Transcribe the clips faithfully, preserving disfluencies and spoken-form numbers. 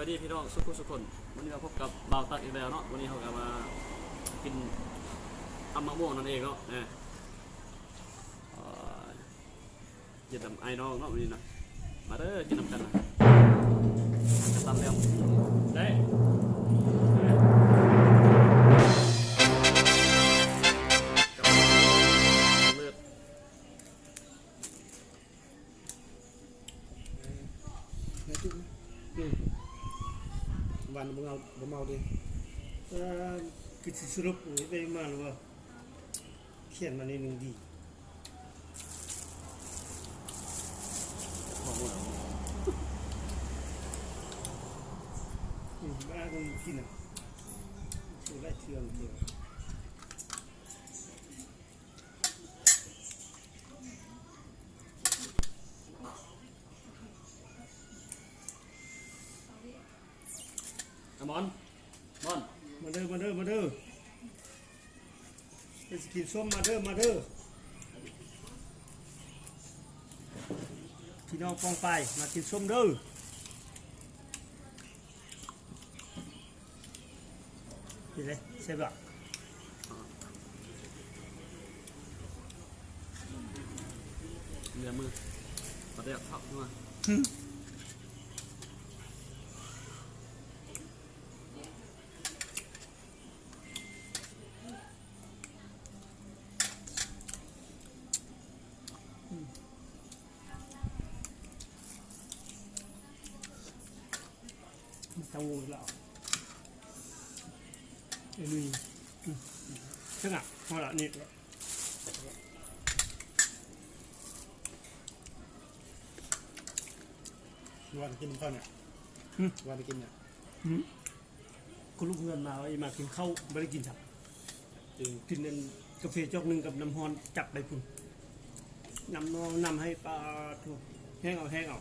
สวัสดีพี่น้องสุขุสุขคน วันนี้มาพบกับบ่าวตั๊กอีกแล้วเนาะ วันนี้เราก็มากินตำมะม่วงนั่นเองเนาะ เออ เอ่อ กินตำไอ้น้องเนาะ วันนี้นะ มาเด้อ กินน้ำกันนะ จะตำแล้ว ได้ เลือด อืม วันบ่เมา บ่เมาเด้ เอ่อ คือสิสรุปได้มาหรือว่า เขียนมาในหนึ่งดี อืม บ้า ต้องกินอ่ะ ซื้อได้เทื่อเดียว อะมอน มอน มาเด้อ มาเด้อ มาเด้อ ไปสิกินส้ม มาเด้อ มาเด้อ พี่น้องป้องไป มากินส้มเด้อ กินเลย แซ่บอ่ะ เนื้อมือ ปลาแดกผักด้วย หึ มันจะโวยแล้ว ไอ้นี่ อืม ขนาดพอละนี่ วันกินข้าวเนี่ย อืม วันกินเนี่ย อืม ก็ลูกเฮือนมาว่าอีมากินข้าว บ่ได้กินครับ จริง กินนั่นกาแฟจอกหนึ่งกับน้ำฮ้อนจับไปพุ่น น้ำนองน้ำให้ปลาทั่ว แห้งเอา แห้งเอา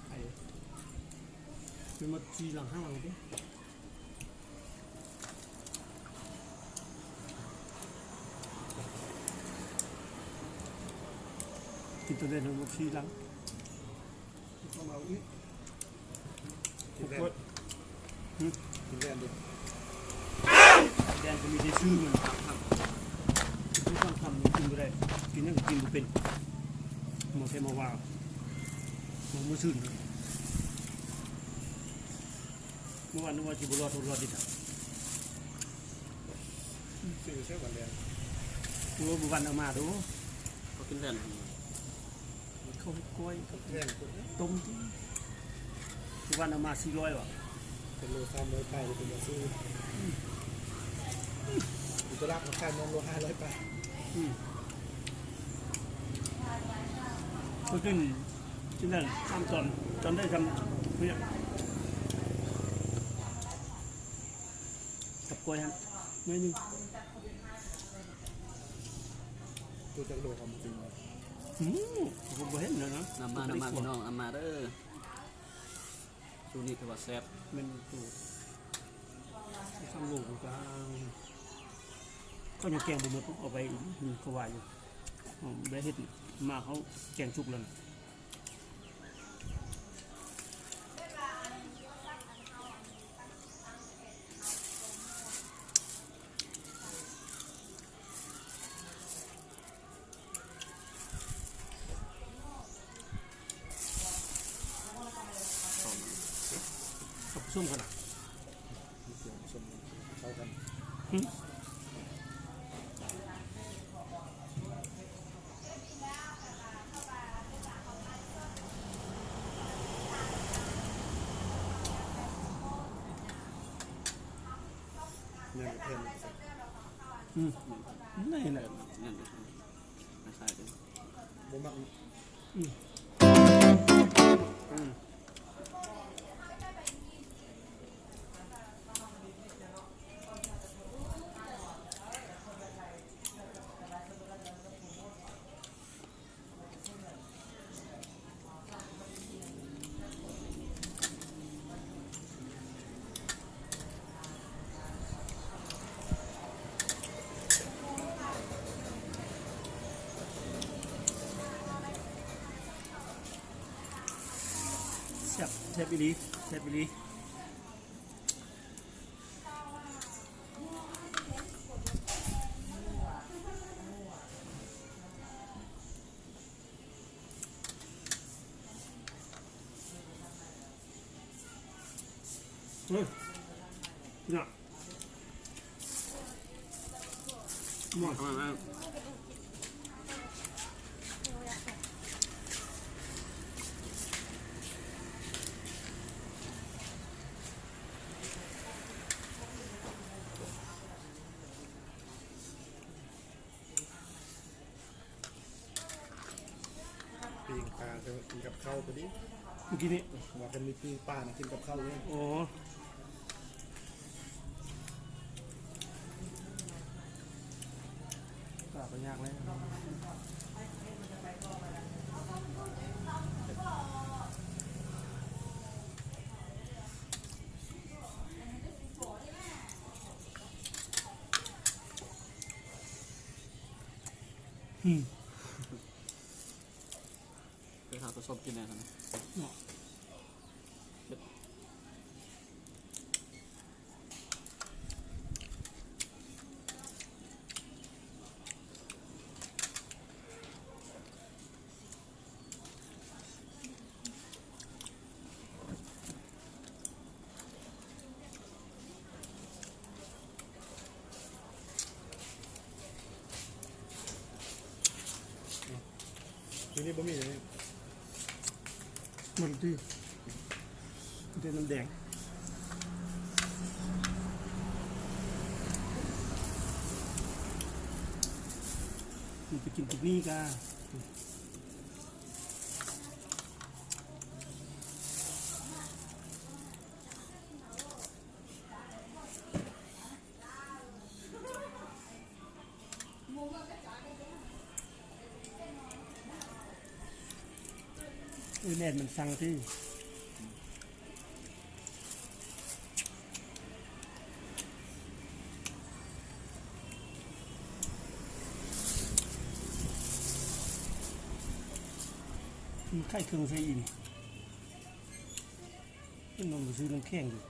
ไอ้ เป็นมาสี่หลังห้าหลังเด้ กินตัวเด่นทั้งหมดสี่หลัง ต้องเอาอีก กินแดง หึ กินแดงดิ แดงก็มีแต่ซื้อมันครับ กินต้องทำ กินบ่ได้ กินนั่นกินบ่เป็น หมอแค่มาว่า หมอมื้อซื่น เมื่อวานนึกว่าสิบ่รอด บ่รอดดิครับ ซื้อใช้วันแดง โอ้ บ่วันเอามาดู เขากินแดง เขาให้กล้วย แดง ต้มกิน บ่วันเอามาสี่ร้อยว่ะ เป็นโลสามร้อยปลาย เป็นโลซื้อ อืม อยู่ตลาดมาขายน้องโลห้าร้อยปลาย อืม เขากิน กินนั่น ตามตอน ตอนได้ทำ เนี่ย กับกล้วยฮะ หน่อยหนึ่ง ตัวจักโลของมันจริง อืม ผมบ่เห็นเลยนะ นำมา นำมา พี่น้อง นำมาเด้อ สูตรนี้ถือว่าแซ่บ แม่นสูตร ทำโลกลาง เขายังแกงบ่หมด เอาไปอีก อืม เขาว่าอยู่ อืม ได้เฮ็ดมาเขาแกงสุกแล้วนะ กับส้มกันอ่ะ เข้ากัน หึ เนี่ยเพิ่ม อืม นี่แหละ นั่นเอง ไม่ใช่ดิ บ่มัก อืม อืม แซ่บ แซ่บอีหลี แซ่บอีหลี เฮ้ย เนี่ย หมด ปิ้งปลาจะกินกับข้าวพอดี เมื่อกี้นี้ ว่ากันมีปิ้งปลานะกินกับข้าวเลย โอ้ ปลาก็ยากเลย อืม ไปหาผสมกินแน่ครับ เนาะ ทีนี้บ่มีเลย มันดี เดี๋ยวน้ำแดง มันไปกินที่นี่กะ เออ แม่นมันสั่งที่ มันไข่เครื่องใส่อีกนี่ มันลงไปซื้อน้ำแข็งอยู่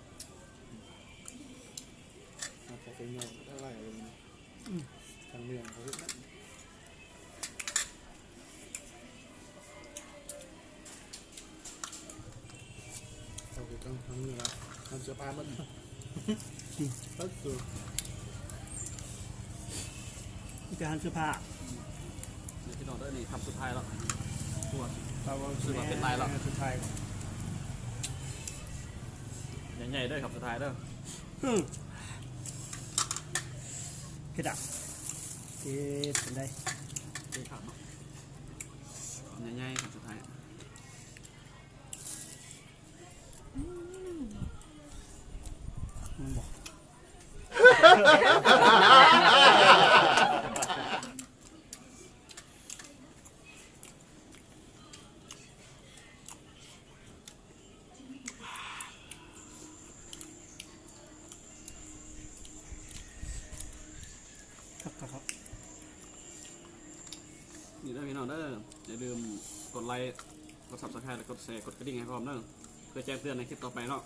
เอาไปเป็นเงาเท่าไหร่เลยนะ อืม ทางเมืองเขาเฮ็ดนั่น เราก็ต้องทำนี่ละ ทำเสื้อผ้าหมด อืม ก็คือ มีแต่หันเสื้อผ้า เดี๋ยวพี่น้องเด้อ นี่คำสุดท้ายแล้ว ตัว เราก็ รู้สึกว่าเป็นลายแล้ว สุดท้าย ใหญ่ๆเด้อครับ สุดท้ายเด้อ อืม เผ็ดอ่ะ เอ๊ะ เป็นไง เจ๊ถามเนาะ ใหญ่ๆครับ สุดท้าย มันบอก ครับ ครับ ครับ นี่เด้อพี่น้องเด้อ อย่าลืมกดไลค์ กด Subscribe และกดแชร์ กดกระดิ่งให้พร้อมเด้อ เพื่อแจ้งเตือนในคลิปต่อไปเนาะ